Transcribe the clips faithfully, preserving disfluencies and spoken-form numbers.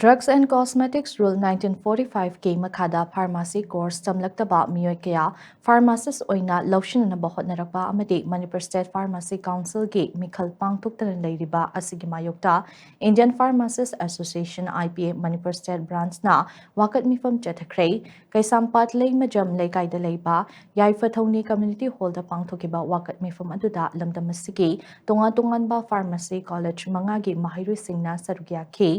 Drugs and Cosmetics Rule nineteen forty-five K ꯃꯈꯥꯗ pharmacy course ꯇꯝꯂꯛꯇꯕ ꯃꯤꯑꯣꯏ ꯀꯌꯥ pharmacist ꯑꯣꯏꯅ ꯂꯧꯁꯤꯟꯅꯅꯕ ꯍꯣꯠꯅꯔꯛꯄ ꯑꯃꯗꯤ Manipur State Pharmacy Councilꯒꯤ ꯃꯤꯈꯜ ꯄꯥꯡꯊꯣꯛꯇꯅ ꯂꯩꯔꯤꯕ ꯑꯁꯤꯒꯤ ꯃꯥꯌꯣꯛꯇ Indian Pharmacist Association, I P A, Manipur State Branchꯅ ꯋꯥꯀꯠ ꯃꯤꯐꯝ ꯆꯠꯊꯈ꯭ꯔꯦ꯫ ꯀꯩꯁꯥꯝꯄꯥꯠ ꯂꯩꯃꯖꯝ ꯂꯩꯀꯥꯏꯗ ꯂꯩꯕ ꯌꯥꯏꯐꯊꯧꯅꯤ Community Hallꯗ ꯄꯥꯡꯊꯣꯛꯈꯤꯕ ꯋꯥꯀꯠ ꯃꯤꯐꯝ ꯑꯗꯨꯗ ꯂꯝꯗꯝ ꯑꯁꯤꯒꯤ ꯇꯣꯉꯥꯟ ꯇꯣꯉꯥꯟꯕ pharmacy college ꯃꯉꯥꯒꯤ ꯃꯍꯩꯔꯣꯏꯁꯤꯡꯅ ꯁꯔꯨꯛ ꯌꯥꯈꯤ꯫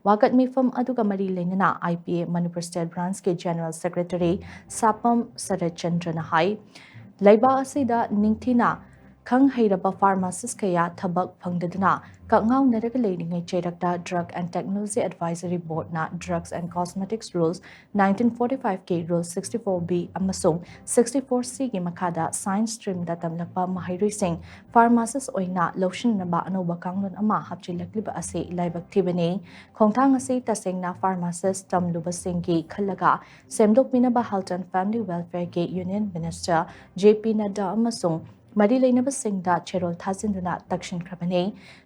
ꯋꯥꯀꯠ ꯃꯤꯐꯝ ꯑꯗꯨꯒ ꯃꯔꯤ ꯂꯩꯅꯅ I P A Manipur State Branchꯀꯤ General Secretary ꯁꯥꯄꯝ ꯁꯔꯠꯆꯟꯗ꯭ꯔꯅ ꯍꯥꯏ, ꯂꯩꯕꯥꯛ ꯑꯁꯤꯗ ꯅꯤꯡꯊꯤꯅ ꯈꯪ ꯍꯩꯔꯕ pharmacist ꯀꯌꯥ ꯊꯕꯛ ꯐꯪꯗꯗꯨꯅ ꯀꯛꯉꯥꯎꯅꯔꯒ ꯂꯩꯔꯤꯉꯩ ꯆꯩꯔꯛꯇ Drug and Technology Advisory Boardꯅ Drugs and Cosmetics Rules nineteen forty-five K, Rule sixty-four B ꯑꯃꯁꯨꯡ sixty-four Cꯒꯤ ꯃꯈꯥꯗ science streamꯗ ꯇꯝꯂꯛꯄ ꯃꯍꯩꯔꯣꯏꯁꯤꯡ pharmacist ꯑꯣꯏꯅ ꯂꯧꯁꯤꯟꯅꯕ ꯑꯅꯧꯕ ꯀꯥꯡꯂꯣꯟ ꯑꯃ ꯍꯥꯞꯆꯤꯜꯂꯛꯂꯤꯕ ꯑꯁꯤ ꯂꯥꯏꯕꯛ ꯊꯤꯕꯅꯤ꯫ ꯈꯣꯡꯊꯥꯡ ꯑꯁꯤ ꯇꯁꯦꯡꯅ pharmacist ꯇꯝꯂꯨꯕꯁꯤꯡꯒꯤ ꯈꯜꯂꯒ ꯁꯦꯝꯗꯣꯛꯄꯤꯅꯕ Health and Family Welfareꯒꯤ Union Minister J P Nadda ꯑꯃꯁꯨꯡ ꯃꯔꯤ ꯂꯩꯅꯕꯁꯤꯡꯗ ꯆꯦꯔꯣꯜ ꯊꯥꯖꯤꯟꯗꯨꯅ ꯇꯛꯁꯤꯟꯈ꯭ꯔꯕꯅꯤ꯫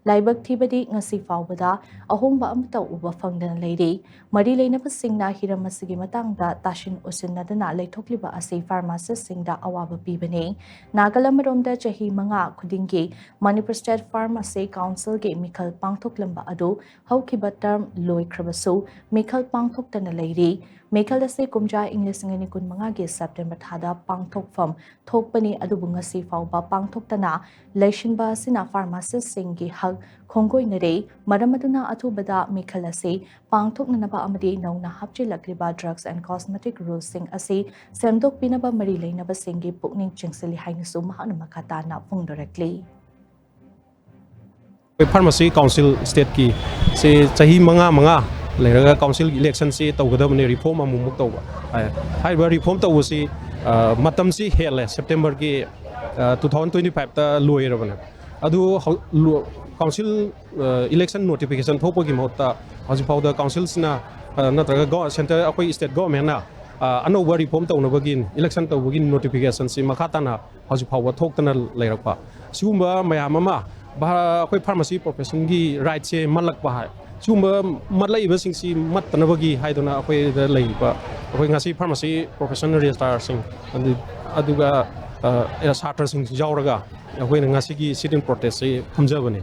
ꯂꯥꯏꯕꯛ ꯊꯤꯕꯗꯤ ꯉꯁꯤ ꯐꯥꯎꯕꯗ ꯑꯍꯣꯡꯕ ꯑꯃꯠꯇ ꯎꯕ ꯐꯪꯗꯅ ꯂꯩꯔꯤ꯫ ꯃꯔꯤ ꯂꯩꯅꯕꯁꯤꯡꯅ ꯍꯤꯔꯝ ꯑꯁꯤꯒꯤ ꯃꯇꯥꯡꯗ ꯇꯥꯁꯤꯟ ꯎꯁꯤꯟꯅꯗꯅ ꯂꯩꯊꯣꯛꯂꯤꯕ ꯑꯁꯤ pharmacistꯁꯤꯡꯗ ꯑꯋꯥꯕ ꯄꯤꯕꯅꯤ꯫ ꯅꯥꯀꯜ ꯑꯃꯔꯣꯝꯗ ꯆꯍꯤ ꯃꯉꯥ ꯈꯨꯗꯤꯡꯒꯤ Manipur State Pharmacy Councilꯒꯤ ꯃꯤꯈꯜ ꯄꯥꯡꯊꯣꯛꯂꯝꯕ ꯑꯗꯨ ꯍꯧꯈꯤꯕ term ꯂꯣꯏꯈ꯭ꯔꯕꯁꯨ ꯃꯤꯈꯜ ꯄꯥꯡꯊꯣꯛꯇꯅ ꯂꯩꯔꯤ꯫ ꯃꯤꯈꯜ ꯑꯁꯤ ꯀꯨꯝꯖꯥ ꯏꯪ ꯂꯤꯁꯤꯡ ꯑꯅꯤ ꯀꯨꯟꯃꯉꯥꯒꯤ September ꯊꯥꯗ ꯄꯥꯡꯊꯣꯛꯐꯝ ꯊꯣꯛꯄꯅꯤ, ꯑꯗꯨꯕꯨ ꯉꯁꯤ ꯐꯥꯎꯕ ꯄꯥꯡꯊꯣꯛꯇꯅ ꯂꯩꯁꯤꯟꯕ ꯑꯁꯤꯅ pharmacistꯁꯤꯡꯒꯤ ꯍꯛ ꯈꯣꯡꯒꯣꯏꯅꯔꯦ꯫ ꯃꯔꯝ ꯑꯗꯨꯅ ꯑꯊꯨꯕꯗ ꯃꯤꯈꯜ ꯑꯁꯤ ꯄꯥꯡꯊꯣꯛꯅꯅꯕ ꯑꯃꯗꯤ ꯅꯧꯅ ꯍꯥꯞꯆꯤꯜꯂꯛꯂꯤꯕ Drugs and Cosmetic Rulesꯁꯤꯡ ꯑꯁꯤ ꯁꯦꯝꯗꯣꯛꯄꯤꯅꯕ ꯃꯔꯤ ꯂꯩꯅꯕꯁꯤꯡꯒꯤ ꯄꯨꯛꯅꯤꯡ ꯆꯤꯡꯁꯤꯜꯂꯤ ꯍꯥꯏꯅꯁꯨ ꯃꯍꯥꯛꯅ ꯃꯈꯥ ꯇꯥꯅ ꯐꯣꯡꯗꯣꯔꯛꯂꯤ꯫ ꯑꯩꯈꯣꯏ Pharmacy Council stateꯀꯤ ꯁꯤ ꯆꯍꯤ ꯃꯉꯥ ꯃꯉꯥ ꯂꯩꯔꯒ council electionꯁꯤ ꯇꯧꯒꯗꯕꯅꯤ, reform ꯑꯃꯨꯛꯃꯨꯛ ꯇꯧꯕ꯫ ꯍꯥꯏ-, ꯍꯥꯏꯔꯤꯕ reform ꯇꯧꯕꯁꯤ, ꯑ, ꯃꯇꯝꯁꯤ ꯍꯦꯜꯂꯦ, Septemberꯒꯤ, ꯑ, two thousand twenty fiveꯇ ꯂꯣꯏꯔꯕꯅꯦ꯫ ꯑꯗꯨ ꯍꯧ-, ꯂꯣ-, council, ꯑ, election notification ꯊꯣꯛꯄꯒꯤ ꯃꯍꯨꯠꯇ ꯍꯧꯖꯤꯛ ꯐꯥꯎꯗ councilꯁꯤꯅ, ꯑ, ꯅꯠꯇ꯭ꯔꯒ ꯒꯣ-, centre, ꯑꯩꯈꯣꯏ state governmentꯅ, ꯑ, ꯑꯅꯧꯕ reform ꯇꯧꯅꯕꯒꯤ, election ꯇꯧꯕꯒꯤ notificationꯁꯤ ꯃꯈꯥ ꯇꯥꯅ ꯍꯧꯖꯤꯛ ꯐꯥꯎꯕ ꯊꯣꯛꯇꯅ ꯂꯩꯔꯛꯄ꯫ ꯁꯤꯒꯨꯝꯕ ꯃꯌꯥꯝ ꯑꯃ ꯚꯥ-, ꯑꯩꯈꯣꯏ ꯐꯥꯔꯃꯥꯁꯤ ꯄ꯭ꯔꯣꯐꯦꯁꯟꯒꯤ ꯔꯥꯏꯠꯁꯦ ꯃꯠꯂꯛꯄ ꯍꯥꯏ, ꯁꯤꯒꯨꯝꯕ ꯃꯠꯂꯛꯏꯕꯁꯤꯡꯁꯤ ꯃꯠꯇꯅꯕꯒꯤ ꯍꯥꯏꯗꯨꯅ ꯑꯩꯈꯣꯏꯗ ꯂꯩꯔꯤꯕ ꯑꯩꯈꯣꯏ ꯉꯁꯤ ꯐꯥꯔꯃꯥꯁꯤ ꯄ꯭ꯔꯣꯐꯦꯁꯟ ꯔꯦꯖꯤꯁꯇ꯭ꯔꯥꯔꯁꯤꯡ, ꯑꯗꯨ-, ꯑꯗꯨꯒ, ꯑ, ꯁꯥꯇ꯭ꯔꯁꯤꯡꯁꯨ ꯌꯥꯎꯔꯒ ꯑꯩꯈꯣꯏꯅ ꯉꯁꯤꯒꯤ ꯁꯤꯠ ꯏꯟ ꯄ꯭ꯔꯣꯇꯦꯁꯁꯤ ꯐꯝꯖꯕꯅꯤ꯫